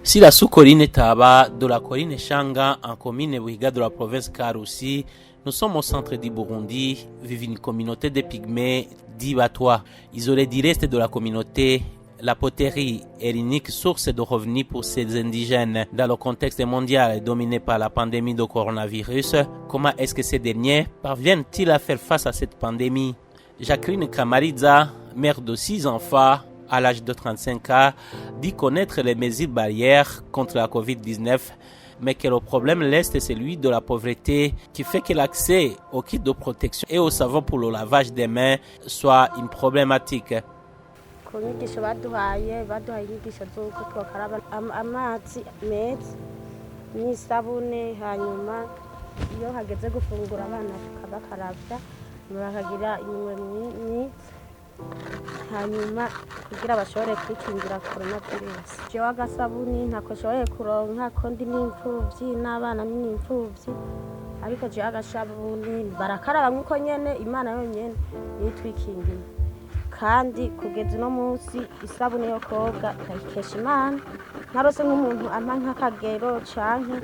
Si la sous-colline Taba de la colline Shanga en commune Buhiga de la province Karusi, nous sommes au centre du Burundi, vive une communauté de pygmées dits Batwa. Isolée du reste de la communauté, la poterie est l'unique source de revenus pour ces indigènes. Dans le contexte mondial dominé par la pandémie de coronavirus, comment est-ce que ces derniers parviennent-ils à faire face à cette pandémie? Jacqueline Kamariza, mère de six enfants, à l'âge de 35 ans, dit connaître les mesures barrières contre la COVID-19, mais que le problème reste celui de la pauvreté qui fait que l'accès au kit de protection et au savon pour le lavage des mains soit une problématique. Ku nyigisho baduhaye, baduhaye inyigisho z'uko twakaraba amazi meza n'isabune, hanyuma iyo hageze gufungura abana tukabakarabya bakagira iminwe myiza, hanyuma kugira bashobore kwikingira korona virusi. Jewe agasabuni ntako nshoboye kuronka ko ndi n'imfuvyi n'abana ni n'imfuvyi, ariko jewe agasabuni barakaraba nk'uko nyene. Imana yonyene niyo itwikingiye, kandi kugeza uno munsi isabune yo koga ndayikesha Imana. Ntarose nk'umuntu ampa nk'akagero canke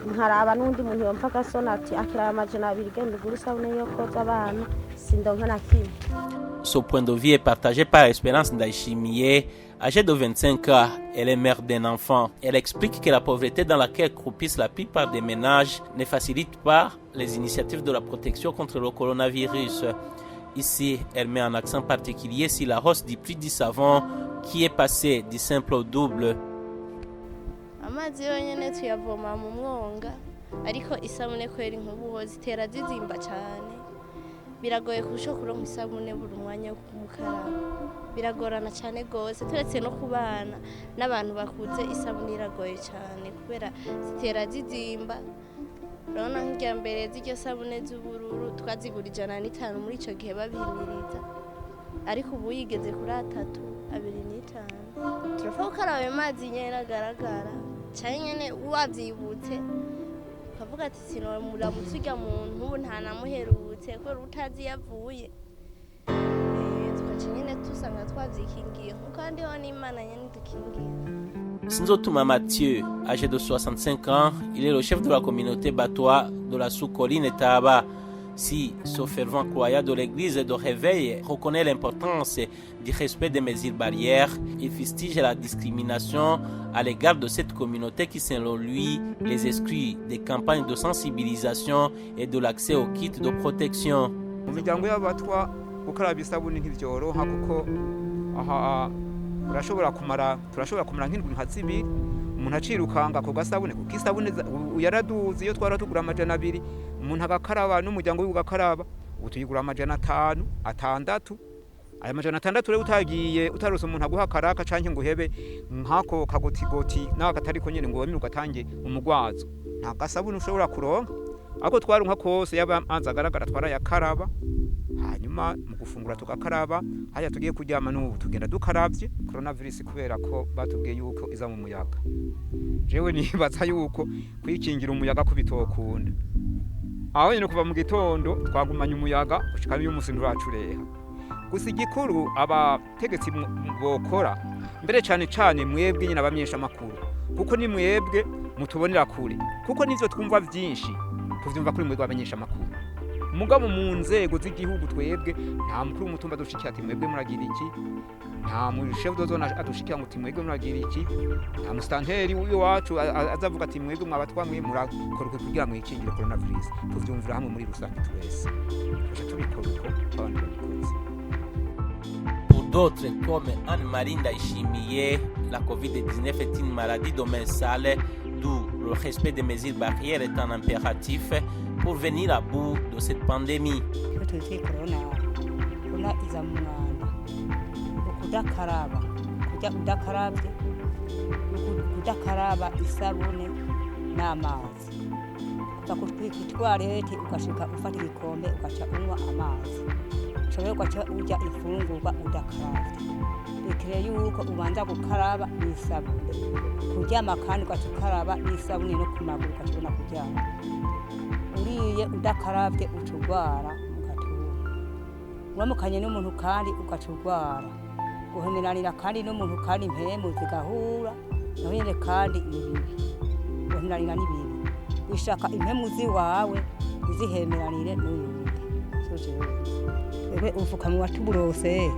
nkaraba n'undi muntu yompa agasona ati akiraba 200, genda ugure isabune yo koza abana, sindonka na kimwe. Ce point de vue est partagé par Espérance Ndaishimiye. Âgée de 25 ans, elle est mère d'un enfant. Elle explique que la pauvreté dans laquelle croupissent la plupart des ménages ne facilite pas les initiatives de la protection contre le coronavirus. Ici, elle met un accent particulier sur la hausse du prix du savon qui est passé du simple au double. Amazi yonyine tuyavoma mu mwonga, ariko isabune kwera inkubu zitera zizimba cyane, biragoye kurusha kuronka isabune buri mwanya wo kumukaraba, biragorana cyane rwose. Turetse no ku bana n'abantu bakuze, isabune iragoye cyane kubera zitera zizimba. Urabona nk'irya mbere z'iryo sabune z'ubururu twazigura 105 muri icyo gihe babihimiriza, ariko ubu yigeze kuri atatu, 25. Turapfa gukaraba ayo mazi nyine agaragara cyane nyine, wabyibutse ukavuga ati sinomuramutse urya muntu ubu ntanamuherutse kubera utazi iyo avuye. Tugaca nyine dusanga twabyikingiye nkuko kandi ho n'Imana nyine dukingiye. Sinzotuma Mathieu, âgé de 65 ans, il est le chef de la communauté Batwa de la sous-colline Taba. Si ce fervent croyant de l'église de réveil reconnaît l'importance du respect des mesures barrières, il fustige la discrimination à l'égard de cette communauté qui, selon lui, les exclut des campagnes de sensibilisation et de l'accès aux kits de protection. Mu miryango y'abatwa gukaraba isabuni ntibyoroha kuko aha urashobora kumara, turashobora kumara nk'indwi nka zibiri umuntu acirukanga ku gasabune, kuko isabune yaraduze. Iyo twara tugura 200 umuntu agakaraba n'umuryango wiwe ugakaraba, ubu tuyigura 500, 600. Aya 600 rero utagiye utarose umuntu aguha akaraka canke ngo uhebe nk'ako kagotigoti nawe katariko nyene ngo wemere ugatange umugwazo, nta gasabune ushobora kuronka. Ako twaronka kose yaba amazi agaragara twarayakaraba, hanyuma mu gufungura tugakaraba, hajya tugiye kuryama n'ubu tugenda dukaravye. Coronavirus, kubera ko batubwiye yuko iza mu muyaga, jewe nibaza yuko kwikingira umuyaga kubitokunda. Aho nyine kuva mu gitondo twagumanye umuyaga gushika n'uyu munsi nturacureha. Gusa igikuru abategetsi bokora mbere cane cane mwebwe nyine abamenyesha amakuru, kuko ni mwebwe mutubonera kure, kuko nivyo twumva vyinshi tuvyumva kuri mwebwe abamenyesha amakuru. Mugabo mu nzego z'igihugu twebwe nta mukuru w'umutumba adushikira ati mwebwe muragira iki, nta mu chef de zone adushikira ngo ati mwebwe muragira iki, nta musitanteri w'iwacu azavuga ati mwebwe mwabatwa mwe murakora uku kugira mwikingire coronavirus. Tuvyumvira hamwe muri rusange twese, tuca tubikora uko abandi babikoze. Pour d'autres, comme Anne-Marie Ndaishimiye, la COVID-19 est une maladie de main sale, d'où le respect des mesures barrières est un impératif pour venir à bout de cette pandémie. Iyo tuzi korona, korona iza mu mwanda, ukudakaraba, kurya udakarabye, kudakaraba isabune n'amazi, kuva ku toilette ugashika ufata igikombe ugaca unywa amazi, ushobora ugaca urya ifungurwa udakarabye. Bikwiye yuko ubanza gukaraba n'isabune, kuryama kandi ugaca ukaraba n'isabune no ku maguru, ugaca ubona kuryama. Uriye udakarabye uca urwara mu gatuza, uramukanye n'umuntu kandi ugaca urwara, guhomeranira kandi n'umuntu kandi impemu zigahura. Naho nyene kandi ni bibi, guhemeranira ni bibi. Wishaka impemu ziwawe ntizihemeranire n'uyundi. So jewe twebwe ubufukamunwa tuburose,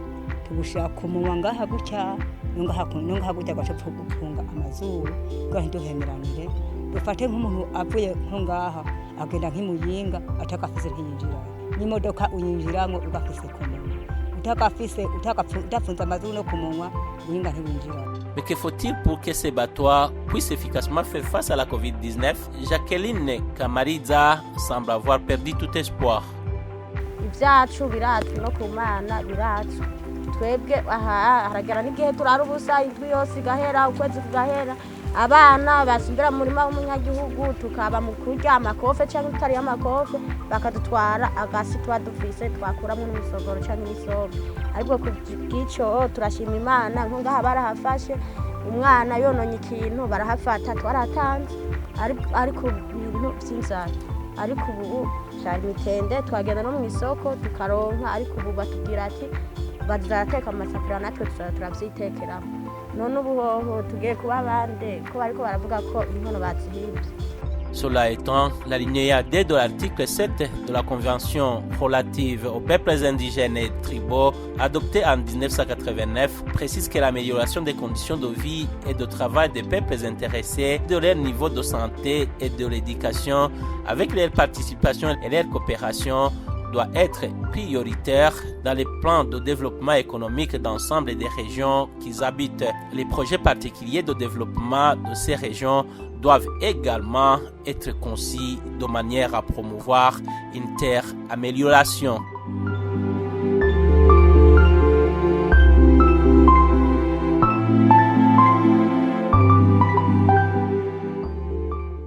tubushira ku munwa ngaha gutya no ngaha gutya, gaca gupfunga amazuru kugira ntiduhemeranire. Dufate nk'umuntu avuye nko ngaha agenda nk'imuyinga, atagafise ntiyinjira n'imodoka. Uyinjiramwo ugafise ku munwa, utagafise, udapfunze amazuru no ku munwa, muyinga ntiwinjira. Mais que faut-il pour que ces Batwa puissent efficacement faire face à la COVID-19? Jacqueline Kamariza semble avoir perdu tout espoir. Ibyacu birazwi no ku Mana birazwi. Twebwe aha haragera n'igihe turara ubusa, indwi yose igahera, ukwezi kugahera. Abana basumbira mu murima w'umunyagihugu, tukaba mu kurya amakofe cyangwa tutariye amakofe, bakadutwara agasi tuba dufise twakuramo n'umusogoro cyangwa imisombe. Ariko ku bw'icyo turashima Imana, nko ngaha barahafashe, umwana yononye ikintu barahafata, twaratanze ariko ibintu by'inzara. Ariko ubu byari mitende, twagenda no mu isoko tukaronka, ariko ubu batubwira ati bazarateka amasafuriya, natwe tuzajya turabyitekeramo. None ubu hoho tugiye kuba bande ko bariko baravuga ko inkono bazihibye? Cela étant, l'alinéa D de l'article 7 de la Convention relative aux peuples indigènes et tribaux, adoptée en 1989, précise que l'amélioration des conditions de vie et de travail des peuples intéressés, de leur niveau de santé et de l'éducation, avec leur participation et leur coopération, doit être prioritaire dans les plans de développement économique d'ensemble des régions qu'ils habitent. Les projets particuliers de développement de ces régions doivent également être conçus de manière à promouvoir une telle amélioration.